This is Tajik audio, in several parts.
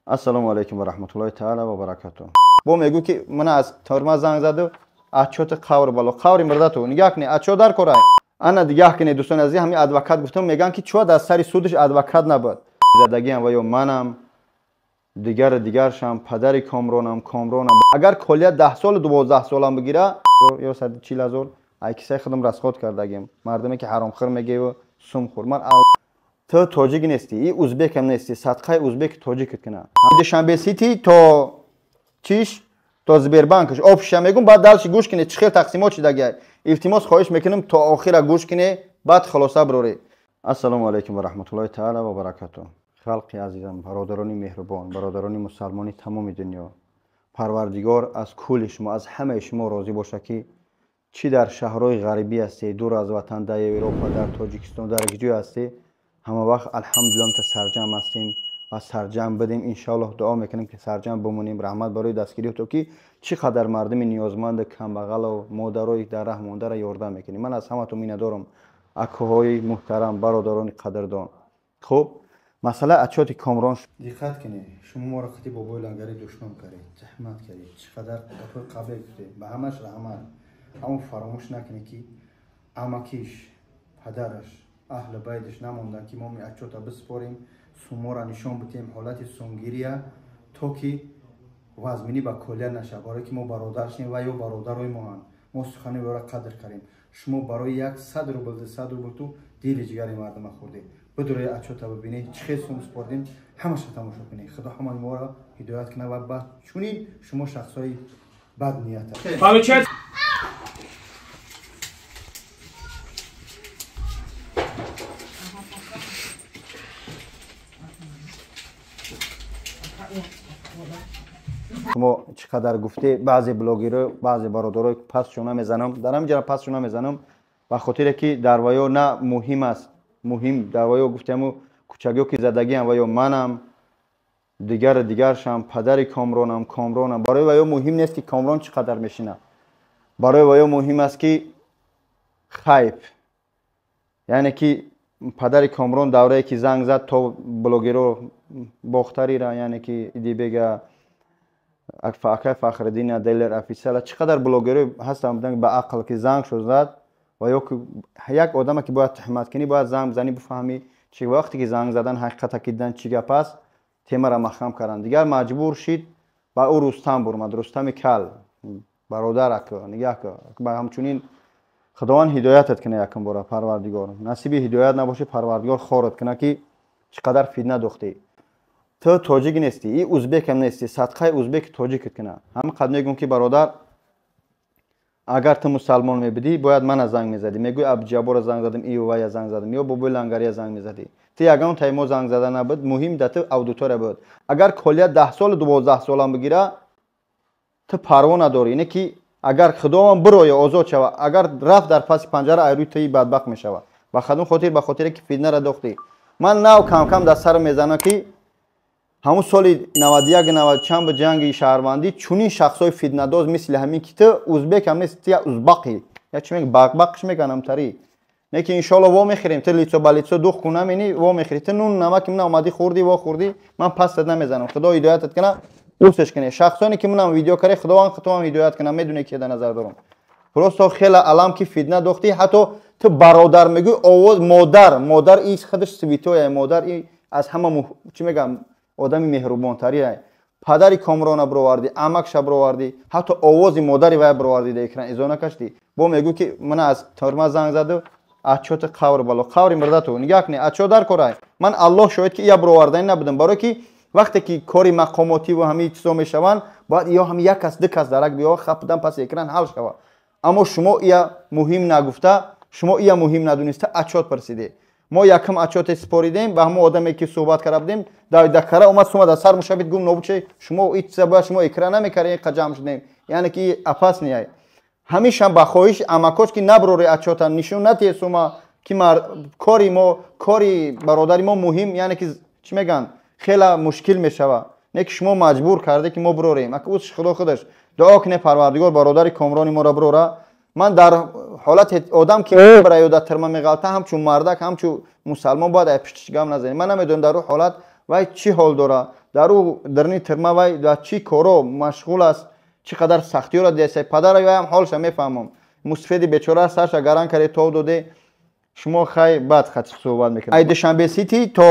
Ассалому алайкум ва раҳматуллоҳи таала ва баракатуҳ. Бо мегӯ ки мана аз тюрьма занг заду отчёти қавр бало қаври мурдату нигаҳ кунед, отчёт дар корай. Ана дигаҳ кунед, дӯстони азиз, ҳамин адвокат гуфтам, мегӯянд ки чӯ дар сари судаш адвокат набуд. Задагиам ва ё манам, дигар дигаршам, падари Комронам, Комронам. Агар колия 10 сол 12 солам бигира ё 140 ҳазор ай кисаи худам расход кардагим. Мардуме ки ҳаромхӯр мегӯю сумхӯр. Ман ту тоҷик нестӣ, и узбекам нестӣ, садқаи узбек тоҷикат кунад. Душанбе сити то чиш, то Сбербанкш обша мегум, баъд дальше гӯш кунед чӣ хел тақсимот шидагиай. Илтимос хоҳиш мекунам то охира гӯш кунед, баъд хулоса бироред. Ассалому алайкум ва раҳматуллоҳи таала ва баракатуҳ. Халқи азизам, бародарони меҳрубон, бародарони мусалмони тамоми дунё, Парвардигор аз кулли шумо, аз ҳамаи шумо розӣ бошад ки чӣ дар шаҳрҳои ғарибӣ ҳастед, дур аз ватан, дар Европа, дар Тоҷикистон, дар ҷой ҳастед, ҳама вақт алҳамдулиллаҳ та сарҷамъ ҳастем ва сарҷамъ будем. Иншоаллоҳ дуо мекунем ки сарҷамъ бимонем. Раҳмат барои дастгирӣ то ки чӣ қадар мардуми ниёзманду камбағалу модарои дар раҳ мондаро ёрдам мекунем. Ман аз ҳаматон миннатдорам, акоҳои муҳтарам, бародарони қадрдон. Хуб, масъала отчёти Комрон. Диққат кунед, шумо моро қити бобои лангари душман кардед, заҳмат кардед, чӣ қадар гапҳои қабеҳ гуфтед, ба ҳамаш раҳмат. Аммо фаромӯш накунед ки амакиш, падараш, аҳли байдаш намонданд ки мо отчёта биспорем, сумморо нишон бидиҳем, ҳолати сумгирия, то ки вазминӣ ба колия нашавад, барое ки мо бародаршем ва ё бародарои моҳанд. Мо сухани ӯро қадр кардем. Шумо барои 100 рубл, 200 рубл ту дили ҷигари мардума хӯрдед. Бидуред отчёта бибинед, чӣ хел сум спордем, ҳамаша тамошо кунед. Худо ҳамаи моро ҳидоят кунад ва ба чунин шумо шахсҳои баднията. Шумо чӣ қадар гуфте, баъзе блогерҳо, баъзе бародаро пасшона мезанам, дар ҳамин ҷара пасшона мезанам, ба хотире ки дар ваё на муҳим аст, муҳим дар ваё гуфтему кӯчагиё ки задагиам ва ё манам, дигар дигаршам, падари Комронам, Комронам. Барои ваё муҳим нест ки Комрон чӣ қадар мешинад. Барои ваё муҳим аст ки хайп, яъне ки падари Комрон даврае ки занг зад то блогерро Бохтарира, яъне ки Идибега, акай Фахриддина, Делер официала, чӣ қадар блогерҳо ҳастанд буданд ба ақл ки занг шуд зад ва ё як одаме ки бояд туҳмат кунӣ, бояд занг бизанӣ, бифаҳмӣ чӣ вақте ки занг задан ҳақиқата ки дидан чӣ гап аст, темаро маҳкам карданд. Дигар маҷбур шид ба ӯ Рустам бурмад, Рустами кал, бародар ака, нигаҳ ка, ба ҳамчунин Худованд ҳидоятат кунад якум бора, Парвардигор. Насиби ҳидоят набоши, Парвардигор хорат кунад ки чӣ қадар фитна дохтӣ. Ту тоҷик нестӣ, и узбекам нестӣ, садқаи узбек тоҷикат кунад. Ҳамин қадр мегӯм ки бародар, агар ту мусалмон мебудӣ, бояд мана занг мезадӣ. Мегӯй Абдуҷабборро занг задам, Иувая занг задам, ё бобои лангария занг мезадӣ. Ту ягон тай мо занг зада набуд, муҳим дар ту аудитория буд. Агар колия 10 сол 12 солам бигира, ту парво надорӣ. Ине ки агар Худованд бироя озод шава, агар рафт дар паси панҷара, айрӯи туи бадбахт мешава. Ба хадум хотир, ба хотире ки фитнаро дохтӣ. Ман нав кам-кам дар сар мезанам ки ҳамун соли 91, 90 чанд ба ҷанги шаҳрвандӣ чунин шахсҳои фитнадоз мисли ҳамин ки ту узбекам нест, ту як узбақӣ, я чӣ мегӯ, бақбақш мекунам тарӣ. Не ки иншоалло во мехӯрем, ту лицо ба лицо дух кунам, ини во мехӯрӣ. Ту нун намаки ман омадӣ хӯрдӣ, во хӯрдӣ, ман пастат намезанам. Худо ҳидоятат кунад, усеш кунед. Шахсоне ки манам видео каре, Худованд худам ҳидоят кунад, медонӣ ки дар назар дорам. Просто хела алам ки фитна дохтӣ, ҳатто ту бародар мегӯй, овоз модар, модар и худаш святоя, модар и аз ҳама чӣ мегӯям, одами меҳрубонтарие. Падари Комрона бировардӣ, амакша бировардӣ, ҳатто овози модари вай бировардӣ дар экран, изо накаштӣ. Бо мегӯй ки мана аз тюрьма занг заду отчёти қавр бало, қаври мурдату. Нигаҳ кунед, отчёт дар корай. Ман Аллоҳ шоҳид ки ия бироварданӣ набудам, барое ки вақте ки кори мақомотӣ ва ҳамаи чизо мешаванд, бояд ё ҳам як кас, ду кас дарак биёва, хапидан паси экран ҳал шавад. Аммо шумо ия муҳим нагуфта, шумо ия муҳим надониста отчёт пурсидед. Мо якум отчёте споридем, ба ҳамон одаме ки суҳбат карда будем, дакара омад сума дар сар мушавид, гум нобуче, шумо ин чиза бояд шумо экран намекардед, ин ҷамъ шудем. Яъне ки опасный. Ҳамешам ба хоҳиш амакош ки наброри отчёта, нишон натиҳе сума ки кори мо, кори бародари мо муҳим, яъне ки чӣ мегӯянд, хела мушкил мешавад. Не ки шумо маҷбур карде ки мо бирорем. Ака ӯ Худо худаш дуо кунед, Парвардигор бародари Комрони моро бирора. Ман дар ҳолати одам ки бира ё дар тирма меғалта, ҳамчун мардак, ҳамчун мусалмон бояд ай пуштиш гам назанем. Ман намедонам дар ӯ ҳолат вай чӣ ҳол дора, Дар ӯ дарни тирма вай ва чӣ коро машғул аст, чӣ қадар сахтиёро дидаста. Падара ваям ҳолша мефаҳмам. Мусфеди бечора сарша гаран карде, тов доде. Шумо хай баъд хати суҳбат мекунем. Ай Душанбе Сити то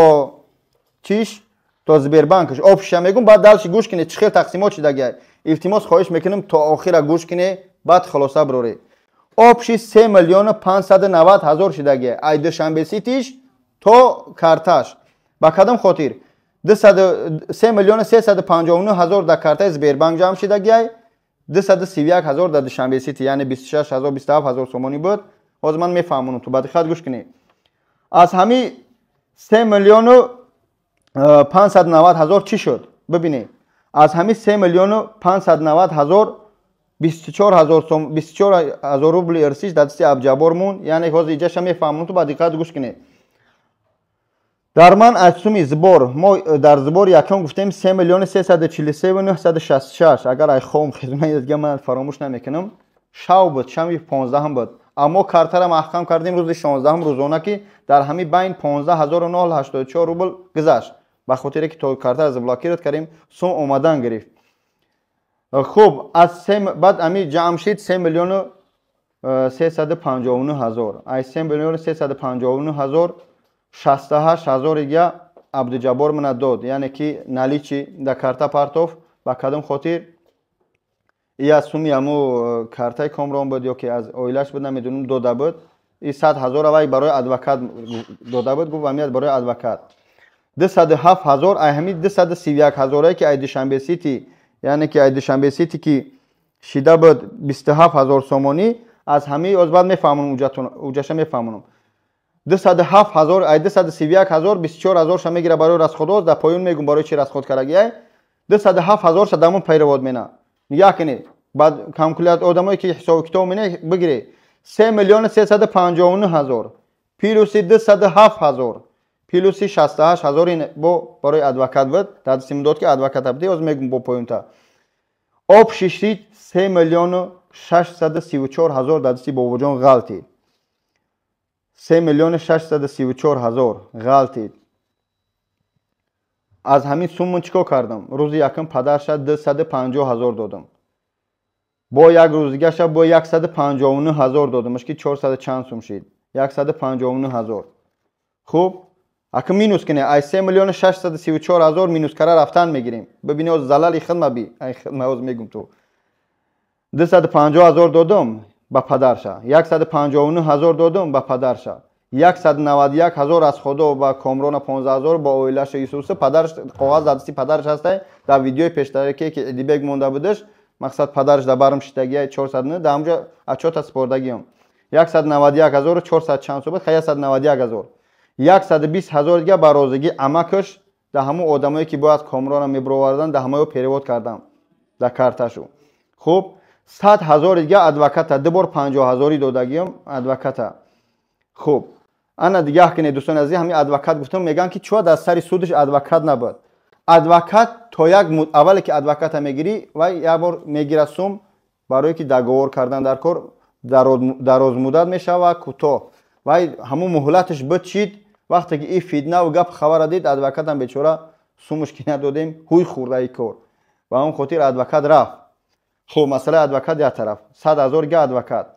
чиш, то Сбербанкш общий ша мегум, баъд дальше гӯш кине, чӣ хел тақсимот шидагиай. Илтимос, хоҳиш мекунем, то охира гӯш кине, баъд хулоса бироред. Общий 3 590 000 шидагиай, ай Душанбе Ситиш то карташ. Ба кадом хотир? 3 359 000 дар картаи Сбербанк ҷамъ шидагиай, 231 000 дар Душанбе Сити, яъне 26 000, 27 000 сомонӣ буд. Ҳозир ман мефаҳмонам, ту ба диққат гӯш кунӣ. Аз ҳами 3 590 000 чӣ шуд? Бибинед, аз ҳами 3 590 000 24 000 рубли ирсиш дар дасти Абҷабор монд. Яъне ҳозир иҷаша мефаҳмонам, ту ба диққат гӯш кунӣ. Дар ман аз суми сбор, мо дар сбор якум гуфтем 3 343 966. Агар ай хом хизмат ман фаромӯш намекунам, шав буд, шаби 15-ҳам буд, аммо картара маҳкам кардем рӯзи 16-ҳам рӯзона, ки дар ҳами байн 15 084 рубл гузашт. Ба хотире ки то картара заблокировать кардем, сум омадан гирифт. Хуб, аз баъд ами ҷамъ шид 3 359 000. Ай 3 359 000 68 000 дига Абдуҷаббор мана дод, яъне ки наличный да карта партов. Ба кадом хотир? И аз суми ҳаму картаи Комрон буд ё ки аз оилаш буд, намедонам, дода буд. И 100 000 вай барои адвокат дода буд, гуфт, амият барои адвокат. 207 000 ай ҳами 231 ҳазорае, ки ай Душанбе Сити, яъне ки ай Душанбе Сити ки шида буд 27 000 сомонӣ, аз ҳамаи оз баъд мефаҳмонам, уҷаша мефаҳмонам. 207 000 ай 231 000 24 ҳазорша мегира барои расход оз дар поён мегум барои чи расход кардагиай. 207 ҳазорша дамон перевод мена. Нигоҳ кунед, баъд калкулят одамое ки ҳисобу китоб мене бигире: 3 359 000 плюс и 207 000 плюс и 68 000 бо барои адвокат буд, дар дастим дод, ки адвоката бидӣ, оз мегум бо поёнта. Общий шид 3 634 000 дар дасти Бобоҷон ғалтид. 3 634 000 ғалтид. Аз ҳамин суммон чӣ кор кардам? Рӯзи якум падарша 250 000 додам, бо як рӯз дигаша бо 159 000 додамаш, ки чорсаду чанд сум шид, 159 000. Хуб, ака минус кине, ай 3 634 000 минус кара рафтан мегирем. Бибини, оз залали хидма би, ай хидма оз мегум. Ту 250 000 додам ба падарша, 159 000 додам ба падарша, 191 000 аз худо ба Комрона, 15 000 ба оилаша Исуса. Падарш коғаз дар дасти падарш ҳастай. Дар видеои пештараке ки Идибек монда будаш, мақсад падарш дар барм шидагия, чорсад дар ҳамҷо отчёт а супордагиам. 191 400 чанд сум буд, хай, 191 000. 120 000 дига ба розигӣ амакаш, дар ҳамун одамое ки бояд Комрона мебировардан, дар ҳамаё перевод кардам дар карташу. Хуб, 100 000 дига адвоката, ду бор 50 ҳазорӣ додагиам адвоката. Хуб, ана дигаҳ кунед, дӯстони азиз, ҳамин адвокат гуфтам, мегӯянд, ки чӯа дар сари судаш адвокат набуд. Адвокат то як аввале ки адвоката мегирӣ, вай як бор мегира сум, барое ки договор кардан дар кор дарозмуддат мешавад, кӯтоҳ. Вай ҳамун муҳлаташ буд, чид. Вақте ки и фитнаву гап хабара дид, адвокатам бечора сумуш ки надодем, ҳуй хӯрда и кор. Ба ҳамон хотир адвокат рафт. Хуб, масъалаи адвокат як тараф, 100 000 га адвокат.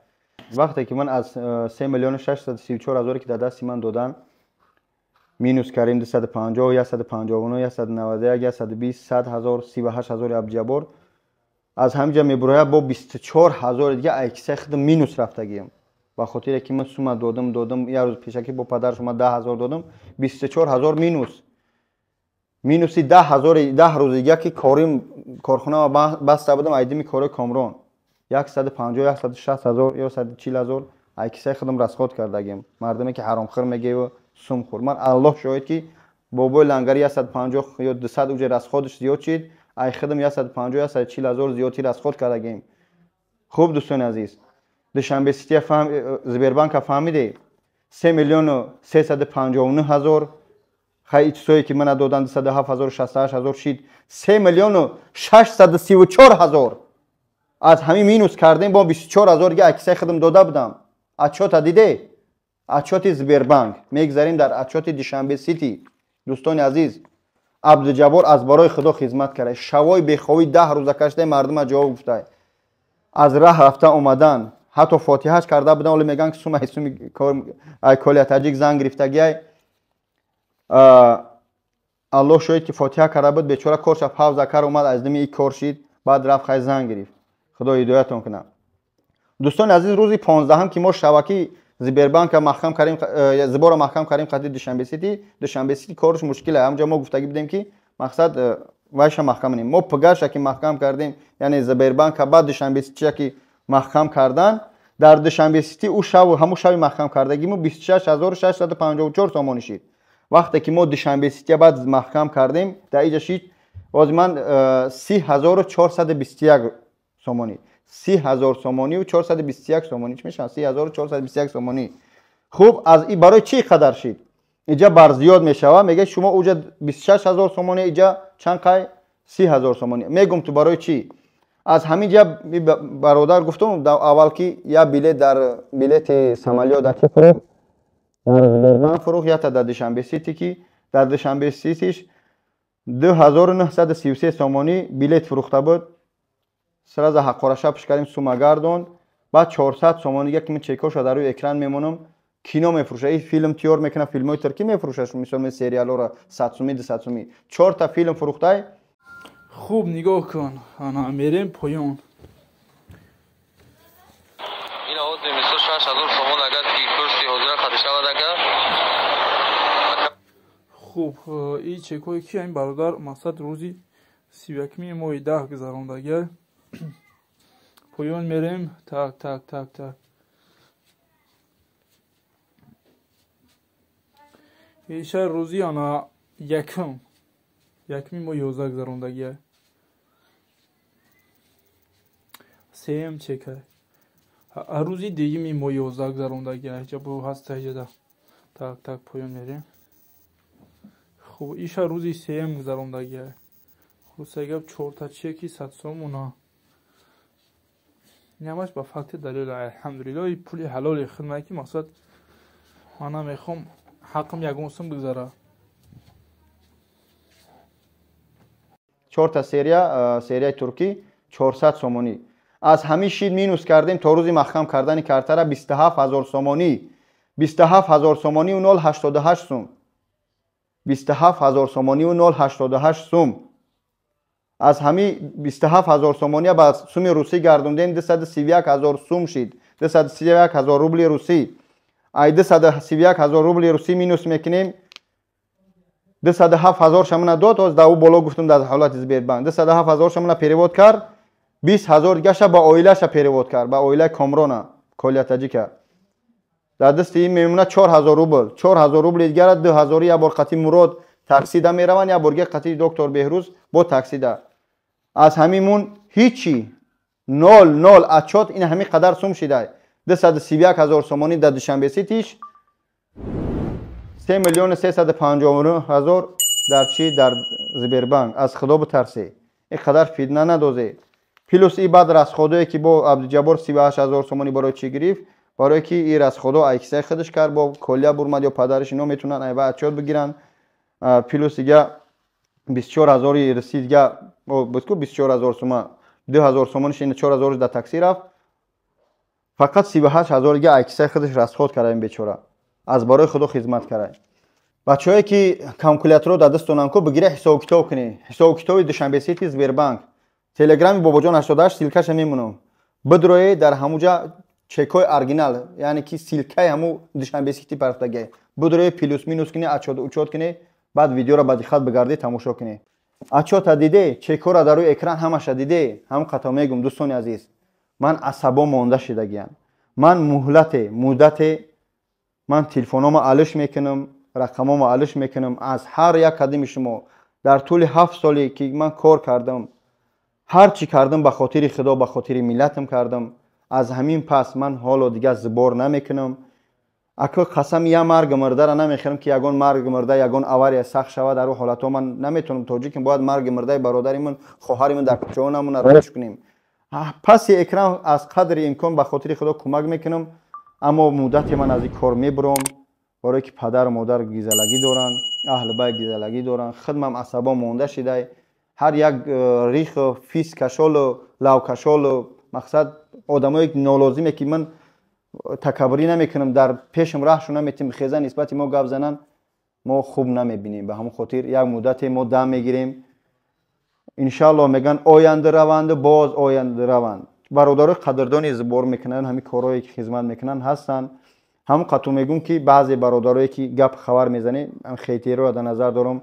Вақте ки ман аз 3 634 000-е ки дар дасти ман додан минус кардем 250, 159, 191, 120, 100 000, 38 ҳазори Абдуҷаббор, аз ҳамин ҷа мебурояд бо 24 ҳазори дига ай кисаи худам минус рафтагиам. Ба хотире ки ман сума додам, як рӯз пешакӣ бо падар шума 10 000 додам, 24 000 минус, минус и 10 ҳазори 10 рӯзи дига ки корим корхона баста будам, айдими кори Комрон, 150, 160 000 ё 140 000 ай кисаи худам расход кардагим. Мардуме ки ҳаромхӯр мегӯю сумхӯр, ман Аллоҳ шоҳид, ки бобои лангари 150 ё 200 уҷа расход аш зиёд шид, ай худам 150, 140 000 зиёдтӣ расход кардагим. Хуб, дӯстони азиз, Душанбе Сития Сбербанка фаҳмиде, 3 359 000. Хай, чизое ки мана додан 207 ҳазору 68 000 шид 3 634 000. Аз ҳамин минус кардем бо 24 000 дига ай кисаи худам дода будам. Отчёт а диде, отчёт и Сбербанк. Мегзарем дар отчёт и Душанбе Сити. Дӯстони азиз, Абдуҷаббор аз барои худо хизмат карда, шавои беховӣ 10 рӯза кашидаи мардума ҷавоб гуфтай, аз раҳ рафта омадан, ҳатто фотиҳаш карда будан, оле мегӯянд ки сумаи суми ай Колия Таҷик зан гирифтагиай. Аллоҳ шоҳид ки фотиҳа карда буд, бечора корша павза кар омад, аз дими и кор шид, баъд рафт хай зан гирифт. Худо ҳидоятон кунад. Дӯстони азиз, рӯзи 15 ки мо шаваки Сбербанка маҳкам кардем, Зибора маҳкам кардем қати Душанбе Сити. Душанбе Сити корш мушкил аст. Ҳамҷо мо гуфтагӣ будем ки мақсад вайша маҳкам кунем. Мо пгаша ки маҳкам кардем, яъне Сбербанка баъд Душанбе Ситиша ки маҳкам кардан, дар Душанбе Сити ӯ шав ҳамун шави маҳкам кардагиму 26654 сомонӣ шид. Вақте ки мо Душанбе Сития баъд маҳкам кардем, дар иҷа шид боз ман 30421 сомонӣ. 30000 сомонӣ ва 421 сомонӣ чӣ мешавад? 30421 сомонӣ. Хуб, аз и барои чӣ қадар шид? Иҷа бар зиёд мешавад, мегӯяд шумо уҷа 26000 сомонӣ, иҷа чанд қай? 30000 сомонӣ. Мегум ту барои чӣ? Аз ҳамин ҷа бародар гуфтум аввал ки я билет дар билети самолёт дар чӣ фурӯхт? Дар Сбербанк фурӯхт, ята дар Душанбе Сити, ки дар Душанбе Ситиш 2933 сомонӣ билет фурӯхта буд. Сразу ҳаққораша пуш кардем, сума гардонд. Баъд 400 сомонӣ ки ман чекоша дар рӯи экран мемонам, кино мефурӯша, ин филм тиёр мекунад, филмҳои туркӣ мефурӯшаш, мисол ме сериалҳоро 100 сумӣ, 200 сумӣ. 4 та филм фурӯхтай. Хуб, нигоҳ кун, ана мерем поён. Ин ҳозир мисол 6000 сомон агар ки курси ҳозира харида шавад агар. Хуб, ин чекҳое ки ин бародар мақсад рӯзи 31 моҳи 10 гузарондагиа. Поён мерем. Так, так, так, так. Иша рӯзи ана якми моҳи 11 гузарондагиа. Сеюм чека. Рӯзи дуюми моҳи 11 гузарондагиа. Иҷа бо ҳаста иҷада. Так, так, поён мерем. Хуб, иша рӯзи сеюм гузарондагиа. Хулоса гап 4 та чеки 100 сомона. Ин ҳамаш ба факти далел. Алҳамдулиллоҳ, ин пули ҳалоли хидмат ки мақсад ман намехоҳам ҳаққам ягон сум бигзара. 4 та серия, серияи туркӣ 400 сомонӣ. Аз ҳамин шид минус кардем то рӯзи маҳкам кардани картара 27000 сомонӣ. 27000 сомонӣ ва 0.88 сум. 27000 сомонӣ ва 0.88 сум. Аз ҳамин 27000 сомония ба суми русӣ гардондем, 231000 сум шид. 231000 рубли русӣ. Ай 231000 рубли русӣ минус мекунем, 207000 шамона дод, ҳоз дар ӯ боло гуфтум дар ҳолати Сбербанк. 207000 шамона перевод кард, 20000 дигаша ба оилаша перевод кард, ба оилаи Комрона, Колия Таҷика. Дар дасти ин мемона 4000 рубл. 4000 рубли дигара 2000 як бор қати Мурод таксида мераванд, як бор дига қати доктор Беҳрӯз бо таксида. Аз ҳамин мун ҳичи 0 0 отчёт ин ҳамин қадар сум шидай. 231000 сомонӣ дар Душанбе Ситиш, 3 359 000 дар чӣ? Дар Сбербанк. Аз худо битарсе, ин қадар фитна надозе. Плюс и баъд расходое ки бо Абдуҷаббор 38000 сомонӣ барои чӣ гирифт? Барое ки и расходо айкисаи худаш кард, бо колия бурмад ё падараш, ино метавонанд айва отчёт бигиранд. Плюс дига 24000 русӣ дига буд ку, 24000 сума, 2000 сомониш ин 4000 дар такси рафт. Фақат 38000 дига айкисаи худаш расход карда ин бечора. Аз барои худо хизмат карда. Бачаҳое ки калкуляторо дар дастонам ку, бигира ҳисобу китоб кунед. Ҳисобу китоби Душанбе Сити, Сбербанк. Телеграми Бобоҷон 88 ссылкаша мемонам. Бидроед дар ҳамуҷа чекҳои оригинал, яъне ки ссылкаи ҳаму Душанбе Сити партагия. Бидроед, плюс минус кунед, отчёт учёт кунед, баъд видеоро ба диққат бигардед, тамошо кунед. Отчёта диде, чекҳоро дар рӯи экран ҳамаша диде, ҳам қато мегум дӯстони азиз. Ман асабо монда шидагиям. Ман муҳлате, муддате ман телефономо алиш мекунам, рақамомо алиш мекунам. Аз ҳар як қадими шумо дар тӯли 7 соле ки ман кор кардам, ҳар чӣ кардам ба хотири худо, ба хотири миллатам кардам. Аз ҳамин пас ман ҳоло дигар сбор намекунам. Ако қасам я марги мурдара намехӯрам ки ягон марги мурда, ягон авария сахт шавад, дар ӯ ҳолатҳо ман наметавонам. Тоҷиким, бояд марги мурдаи бародари ман, хоҳари ман дар кӯчаҳо намонад, рӯш кунем. Паси экран аз қадри имкон ба хотири худо кӯмак мекунам, аммо муддате ман аз ин кор мебурам. Барое ки падару модар гизалагӣ доранд, аҳли байт гизалагӣ доранд, хидмам асабо монда шидай. Ҳар як риху фис кашолу лавкашолу мақсад одамое нолозиме ки ман такаббурӣ намекунам, дар пешам раҳшу наметим, хеза нисбати мо гап зананд, мо хуб намебинем. Ба ҳамон хотир як муддате мо дам мегирем. Иншааллоҳ мегӯянд оянда раванду боз оянда раванд. Бародарои қадрдони збор мекунанд, ҳамин корҳое ки хизмат мекунанд ҳастанд. Ҳамон қату мегӯм ки баъзе бародарое ки гап хабар мезанем, хейтероро дар назар дорам,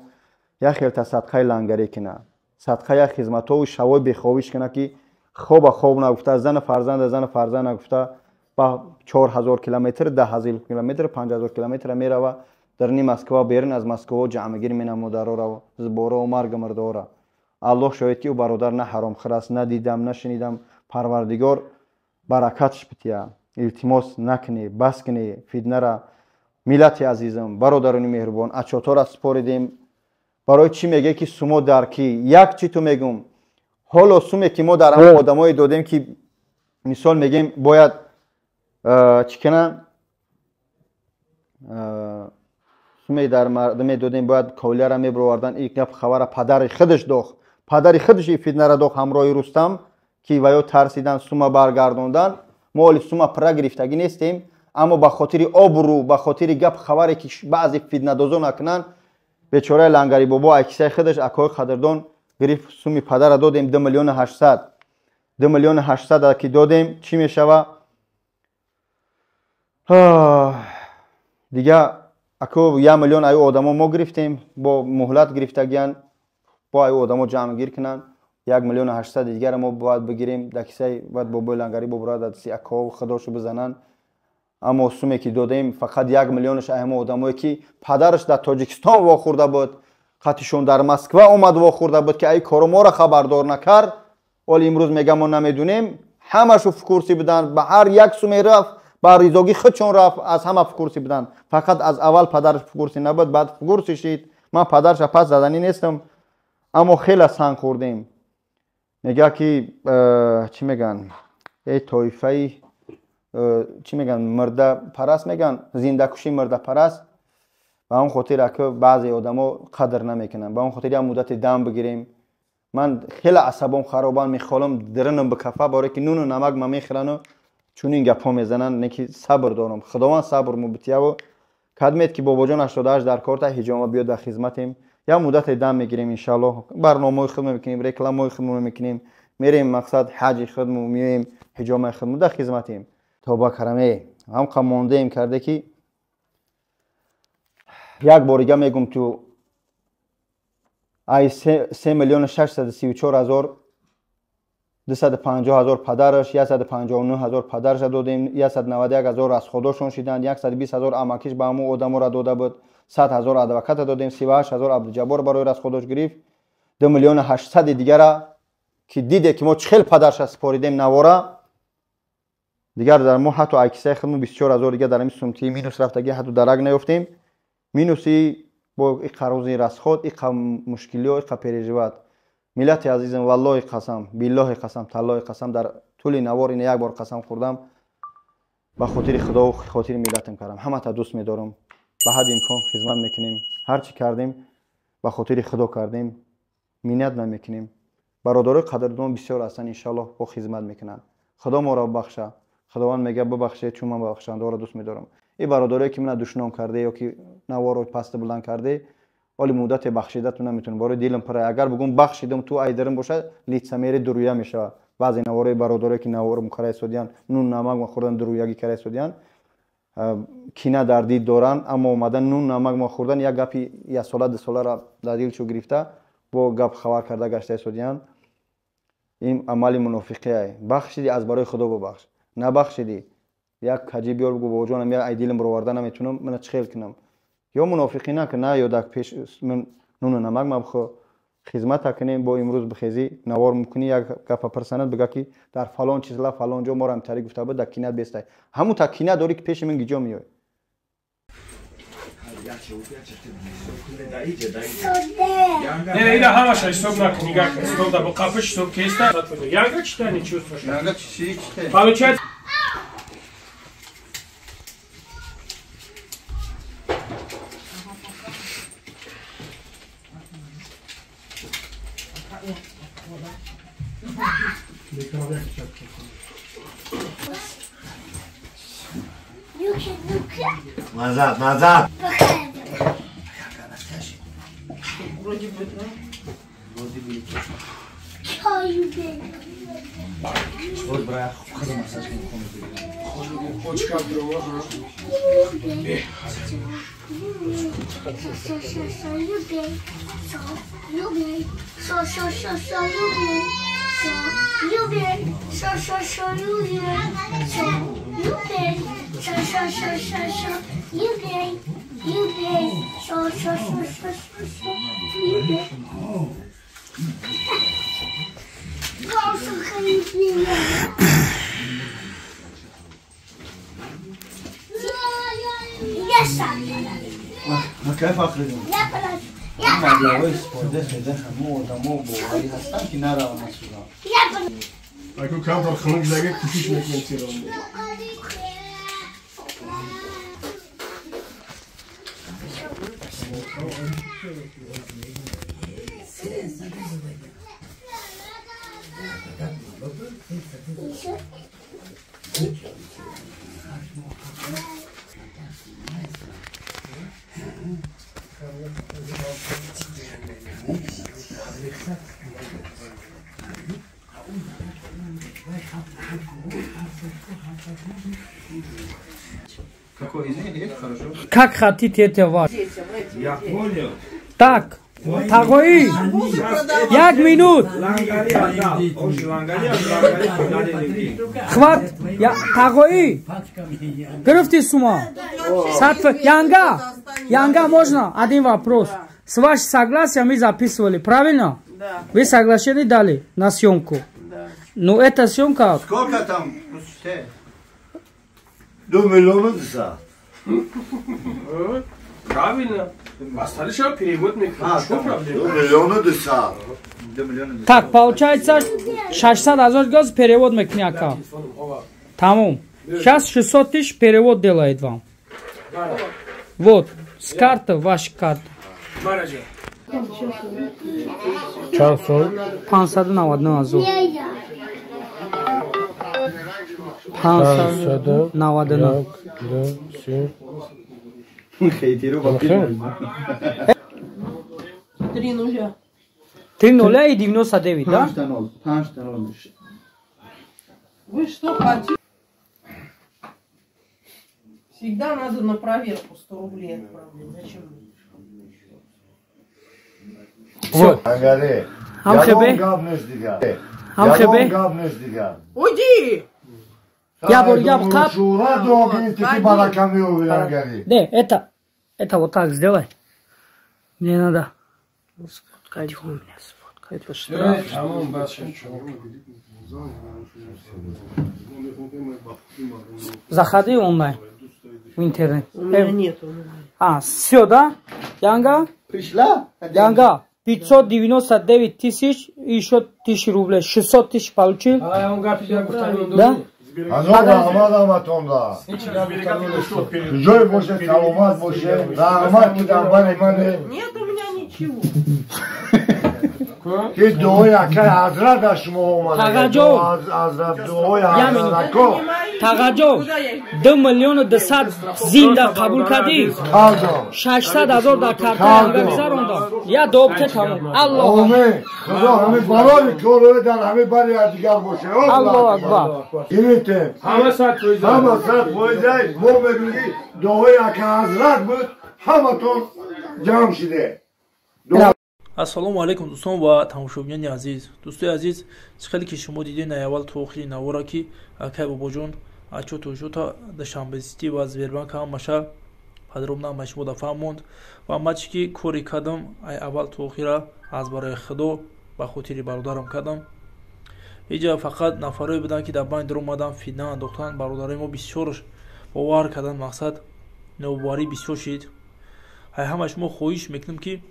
як хелта садқаи лангарӣ кунад, садқа як хизматҳову шавои бехобиш кунад ки хоба хоб нагуфта, зану фарзанда зану фарзанд нагуфта, ба 4000 километр, 10000 километр, 5000 километр мерава дар ни Москва, берун аз Москва ҷамъгир менам модарора, зборо, марг мурдора. Аллоҳ шоҳид ки ӯ бародар на ҳаромхӯр аст, на дидам, на шунидам. Парвардигор баракатш бития. Илтимос накунӣ, бас кунӣ фитнара. Миллати азизам, бародарони меҳрубон, ачотора супоридем. Барои чӣ мегӯе ки сумо дар кӣ? Як чӣ ту мегӯм. Ҳоло суме ки мо дар ҳамон одамое додем ки мисол мегӯем бояд чӣ кунанд? Суме дар мардуме додем бояд ковлияра мебировардан. Ин гап хабара падари худаш дохт. Падари худаш ин фитнара дохт ҳамроҳи Рустам ки ва ё тарсидан сума баргардондан. Мо оли сума пурра гирифтагӣ нестем, аммо ба хотири обрӯ, ба хотири гап хабаре ки баъзе фитнадозо накунанд, бечораи лангари бобо акисаи худаш акои қадрдон гирифт суми падара додем 2 800 000. 2 800 000 ки додем чӣ мешава? Дига ако 1 миллион аю одамо мо гирифтем, бо муҳлат гирифтагиян, бо аю одамо ҷамъгир кунанд. 1 800 000 дигара мо бояд бигирем дар кисаи бояд бобои лангари бобурад дар дасти акоҳо худошу бизананд. Аммо суме ки додем фақат 1 миллионаш ҳамо одамое ки падараш дар Тоҷикистон вохӯрда буд, қатишон дар Москва омад вохӯрда буд ки ай коро моро хабардор накард. Оли имрӯз мегам мо намедунем, ҳамашу в курсе буданд. Ба ҳар як суме рафт, ба ризогӣ худшон рафт, аз ҳама в курсе буданд. Фақат аз аввал падараш в курсе набуд, баъд в курсе шид. Ман падараша пас заданӣ нестам, аммо хеле санг хӯрдем. Мега ки чӣ мегӯянд, э тоифаи чӣ мегӯянд, мурдапараст мегӯянд, зиндакуши мурдапараст. Ба ҳамон хотир ака баъзе одамо қадр намекунанд. Ба ҳамон хотир як муддате дам бигирем. Ман хеле асабом харобан, мехолам диринам бикафа, барое ки нуну намак ма мехӯрану чунин гапҳо мезананд. Не ки сабр дорам, Худованд сабр мубитияву кадмед ки бобоҷон 88 дар корта ҳиҷома биёд дар хизматем. Як муддате дам мегирем иншааллоҳ, барномаҳои худмо мекунем, рекламаҳои худмо мекунем, мерем мақсад ҳаҷи худмо меоем, ҳиҷомаи худмо дар хизматем. Тоба караме ҳамқа мондаем карде ки як борига мегум ту ай 3 634 250 000 падараш, 159 000 падараша додем, 191 000 аз худошон шиданд, 120 000 амакиш ба ҳамон одаморо дода буд, 100 000 адвоката додем, 38 000 Абдуҷаббор барои расходош гирифт, 2 800 000 дигара ки диде ки мо чӣ хел падарша супоридем навора. Дигар дар мо ҳатто айкисаи худмо 24 000 дига дар ҳамин сумтии минус рафтагӣ ҳатто дарак наёфтем. Минуси бо иқа рӯзи расход, иқа мушкилиҳо, иқа переживать. Миллати азизам, валлоҳи қасам, биллоҳи қасам, таллоҳи қасам, дар тӯли навор ина як бор қасам хӯрдам, ба хотири Худову хотири миллатам кардам. Ҳамата дӯст медорам, ба ҳадди имкон хизмат мекунем. Ҳар чӣ кардем ба хотири Худо кардем, миннат намекунем. Бародарои қадрдон бисёр ҳастанд, иншаллоҳ бо хизмат мекунанд. Худо моро бахша. Худованд мегӯяд: бибахшед, чун ман бахшандаро дӯст медорам. Ин бародарое ки мана душном карде ё ки наворо пасту баланд карде, оли муддате бахшидату наметавонам, барои дилам пура. Агар бигӯм бахшидам, ту айдарим бошад, лицемери дуруя мешавад. Баъзе наворои бародарое ки наворо мукарраи содиянд, нун намак ма хӯрдан, дуруягӣ караи содиянд, кина дар дил доранд, аммо омадан нун намак ма хӯрдан, як гапи яксола дусоларо дар дилчо гирифта бо гап хабар карда гаштаи содиянд. Ин амали мунофиқие. Бахшидӣ, аз барои Худо бубахш, набахшидӣ, як каҷӣ биёр, бигӯ: бобоҷонам, як ай дилам бироварда наметавонам, мана чӣ хел кунам? Ё мунофиқӣ накун, на ё дар пеш нуну намак ма бихӯр, хизмата кунем. Бо имрӯз бихезӣ, навор мекунӣ, як гапа пурсанад, бига ки дар фалон чизла фалон ҷо моро ҳамтари гуфта буд, дар кинат бестай. Ҳамун та кина дорӣ ки пеши ман гиҷо меоӣ. Не, ина ҳамаша ҳисоб накун, нигоҳ кун. Стол да бо қапиш ҳисоб кеста. Янга чита не чувствуешь? Янга чи чита? Получается. Назад, назад. Вроде бы, да? Вроде бы. Вот, брат, ходи массаж كيف اخرجهم؟ مبلغ استفاده شده همه آدم‌ها باوری هستن که نروند از سودان. اگه کمتر خنک زگه کوشش میکنیم تیران. Какой из них? Хорошо. Как хотите, это ваш. Я понял. Так, Тагои, як минут. Хват, Тагои, гирифти сума. Янга, Янга, можно? Один вопрос. С вашего согласия мы записывали, правильно? Да. Вы соглашение дали на съемку? Да. Ну, эта съемка... Сколько там? 2 миллиона 200. Правильно. Остались перевод мне. Что проблема? 2 миллиона 200. Так, получается 600 азор газ перевод мекняка. Тамом. Сейчас 600 тысяч перевод делает вам. Вот, с карты, ваша карта. Чанд сом? 599 азор. 599. 3 нуля. 3 нуля и 99, да? 5 0. Вы что хотите? Всегда надо на проверку 100 рублей отправлять. Зачем? Вот. Уйди! Я кап. Не, это вот так сделай. Мне надо сфоткать. У меня сфоткать. Это штраф. Заходи онлайн в интернет. У меня нет онлайн. А, все, да? Янга? Пришла? Янга. 599 тысяч и еще 1000 рублей. 600 тысяч получил. Да? Нет у меня ничего. Тағаҷон, 2 миллиону 200 зинда қабул кардӣ, 600 ҳазор дар карта янга гузарондам. Я добте тамом. Аллоҳ. Худо ҳами барои корҳои дар ҳами бари дигар боше. Аллоҳ акбар. Гирифтем. Ҳама 100%. Ҳама 100%. Мо мебинӣ дуои ака ҳазрат буд, ҳаматон ҷамъ шиде. Ассалому алайкум дӯстон ва тамошобинони азиз. Дӯстои азиз, чӣ хеле ки шумо дидед на аввал то охири навора ки акай бобоҷон отчёту учёта Душанбе Сити ва Сбербанк ҳамаша подробно ҳамаи шумо дафаҳм монд ва ма чӣ ки коре кардам ай аввал то охира аз барои худо ба хотири бародарам кардам. Иҷа фақат нафарое буданд ки дар банк даромаданд, фитна андохтанд, бародарои мо бисёр бовар карданд, мақсад нобоварӣ бисёр шид. Ай ҳамаи шумо хоҳиш мекунам ки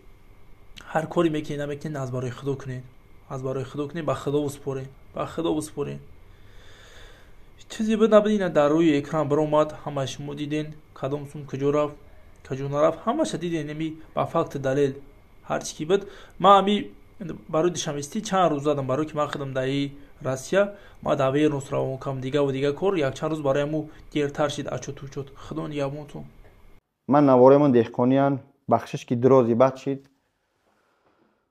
ҳар коре мекунед намекунед аз барои худо кунед, аз барои худо кунед, ба худо бисупоред, ба худо бисупоред. Чизе буд набуд ина дар рӯи экран баромад, ҳамаи шумо диден кадом сум куҷо рафт, куҷо нарафт, ҳамаша диден, ами ба факти далел ҳар чи ки буд. Ман ами Барои душанбеситӣ чанд рӯз задам, барое ки ман худам даи Россия, ма да Вернус равон кам, дигаву дига кор, якчанд рӯз барои ҳаму дертар шид отчёт учёт. Худо нигаҳбонтон. Ман навораамон деҳқониян, бахшиш ки дрози бад шид.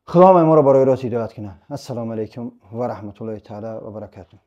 Худо ҳамаи моро барои рост ҳидоят кунад. Ассалому алайкум ва раҳматуллоҳи таала ва баракатуҳ.